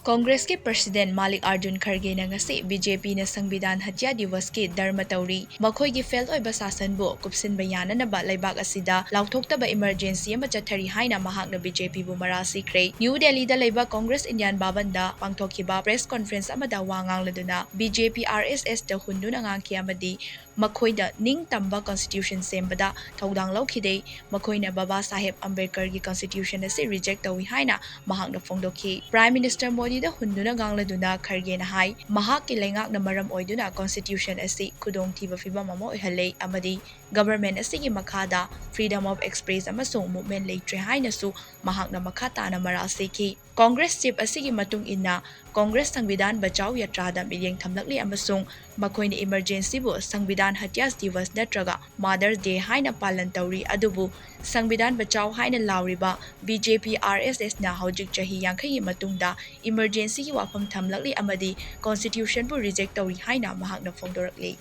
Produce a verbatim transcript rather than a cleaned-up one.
ꯀꯣꯡꯒ꯭ꯔꯦꯁꯀꯤ president ꯃꯥꯂꯤꯛ ꯑꯥꯔꯖꯨꯟ ꯈꯔꯒꯦꯅ ꯉꯁꯤ B J ꯄꯤꯅ ꯁꯪꯕꯤꯙꯥꯟ ꯍꯠꯌꯥ ꯗꯤꯋꯁꯀꯤ ꯙꯔꯃ ꯇꯧꯔꯤ, ꯃꯈꯣꯏꯒꯤ ꯐꯦꯜ ꯑꯣꯏꯕ ꯁꯥꯁꯟꯕꯨ ꯀꯨꯞꯁꯤꯟꯕ ꯌꯥꯅꯅꯕ ꯂꯩꯕꯥꯛ ꯑꯁꯤꯗ ꯂꯥꯎꯊꯣꯛꯇꯕ ꯏꯃꯔꯖꯦꯟꯁꯤ ꯑꯃ ꯆꯠꯊꯔꯤ ꯍꯥꯏꯅ ꯃꯍꯥꯛꯅ ꯕꯤ ꯖꯦ ꯄꯤꯕꯨ ꯃꯔꯥꯜ ꯁꯤꯈ꯭ꯔꯦ꯫ ꯅ꯭ꯌꯨ ꯗꯦꯜꯂꯤꯗ ꯂꯩꯕ ꯀꯣꯡꯒ꯭ꯔꯦꯁ ꯏꯟꯗꯤꯌꯥꯟ ꯚꯕꯟꯗ ꯄꯥꯡꯊꯣꯛꯈꯤꯕ ꯄ꯭ꯔꯦꯁ ꯀꯣꯟꯐꯔꯦꯟꯁ ꯑꯃꯗ ꯋꯥ ꯉꯥꯡꯂꯗꯨꯅ ꯕꯤ ꯖꯦ ꯄꯤ ꯑꯥꯔ ꯑꯦꯁ ꯑꯦꯁꯇ ꯍꯨꯟꯗꯨꯅ ꯉꯥꯡꯈꯤ ꯑꯃꯗꯤ ꯃꯈꯣꯏꯗ ꯅꯤꯡꯇꯝꯕ ꯀꯟꯁꯇꯤꯇ꯭ꯌꯨꯁꯟ ꯁꯦꯝꯕꯗ ꯊꯧꯗꯥꯡ ꯂꯧꯈꯤꯗꯦ꯫ ꯃꯈꯣꯏꯅ ꯕꯕꯥ ꯁꯥꯍꯦꯕ ꯑꯝꯕꯦꯗꯀꯔꯒꯤ ꯀꯟꯁꯇꯤꯇ꯭ꯌꯨꯁꯟ ꯑꯁꯤ ꯔꯤꯖꯦꯛ ꯇꯧꯏ ꯍꯥꯏꯅ ꯃꯍꯥꯛꯅ ꯐꯣꯡꯗꯣꯛꯈꯤ꯫ ꯄ꯭ꯔꯥꯏꯝ ꯃꯤꯅꯤꯁꯇꯔ ꯃꯣꯗꯤꯗ ꯍꯨꯟꯗꯨꯅ ꯉꯥꯡꯂꯗꯨꯅ ꯈꯔꯒꯦꯅ ꯍꯥꯏ, ꯃꯍꯥꯛꯀꯤ ꯂꯩꯉꯥꯛꯅ ꯃꯔꯝ ꯑꯣꯏꯗꯨꯅ ꯀꯟꯁꯇꯤꯇ꯭ꯌꯨꯁꯟ ꯑꯁꯤ ꯈꯨꯗꯣꯡꯊꯤꯕ ꯐꯤꯚꯝ ꯑꯃ ꯑꯣꯏꯍꯜꯂꯦ ꯑꯃꯗꯤ ꯒꯚꯔꯟꯃꯦꯟꯠ ꯑꯁꯤꯒꯤ ꯃꯈꯥꯗ ꯐ꯭ꯔꯤꯗꯝ ꯑꯣꯐ ꯑꯦꯛꯁꯄ꯭ꯔꯦꯁ ꯑꯃꯁꯨꯡ ꯃꯨꯚꯃꯦꯟꯠ ꯂꯩꯇ꯭ꯔꯦ ꯍꯥꯏꯅꯁꯨ ꯃꯍꯥꯛꯅ ꯃꯈꯥ ꯇꯥꯅ ꯃꯔꯥꯜ ꯁꯤꯈꯤ꯫ ꯀꯣꯡꯒ꯭ꯔꯦꯁ ꯆꯤꯐ ꯑꯁꯤꯒꯤ ꯃꯇꯨꯡ ꯏꯟꯅ, ꯀꯣꯡꯒ꯭ꯔꯦꯁ ꯁꯪꯕꯤꯙꯥꯟ ꯕꯆꯥꯎ ꯌꯥꯇ꯭ꯔꯥꯗ ꯃꯤꯠꯌꯦꯡ ꯊꯝꯂꯛꯂꯤ ꯑꯃꯁꯨꯡ ꯃꯈꯣꯏꯅ ꯏꯃꯔꯖꯦꯟꯁꯤꯕꯨ ꯁꯪꯕꯤꯙꯥꯟ ꯍꯠꯌꯥꯁ ꯗꯤꯋꯁ ꯅꯠꯇ꯭ꯔꯒ ꯃꯥꯗꯔꯁ ꯗꯦ ꯍꯥꯏꯅ ꯄꯥꯂꯟ ꯇꯧꯔꯤ, ꯑꯗꯨꯕꯨ ꯁꯪꯕꯤꯙꯥꯟ ꯕꯆꯥꯎ ꯍꯥꯏꯅ ꯂꯥꯎꯔꯤꯕ ꯕꯤ ꯖꯦ ꯄꯤ ꯑꯥꯔ ꯑꯦꯁ ꯑꯦꯁꯅ ꯍꯧꯖꯤꯛ ꯆꯍꯤ ꯌꯥꯡꯈꯩꯒꯤ ꯃꯇꯨꯡꯗ ꯏꯃꯔꯖꯦꯟꯁꯤꯒꯤ ꯋꯥꯐꯝ ꯊꯝꯂꯛꯂꯤ ꯑꯃꯗꯤ ꯀꯣꯟꯁꯇꯤꯇ꯭ꯌꯨꯁꯟꯕꯨ ꯔꯤꯖꯦꯛ ꯇꯧꯔꯤ ꯍꯥꯏꯅ ꯃꯍꯥꯛꯅ ꯐꯣꯡꯗꯣꯔꯛꯂꯤ꯫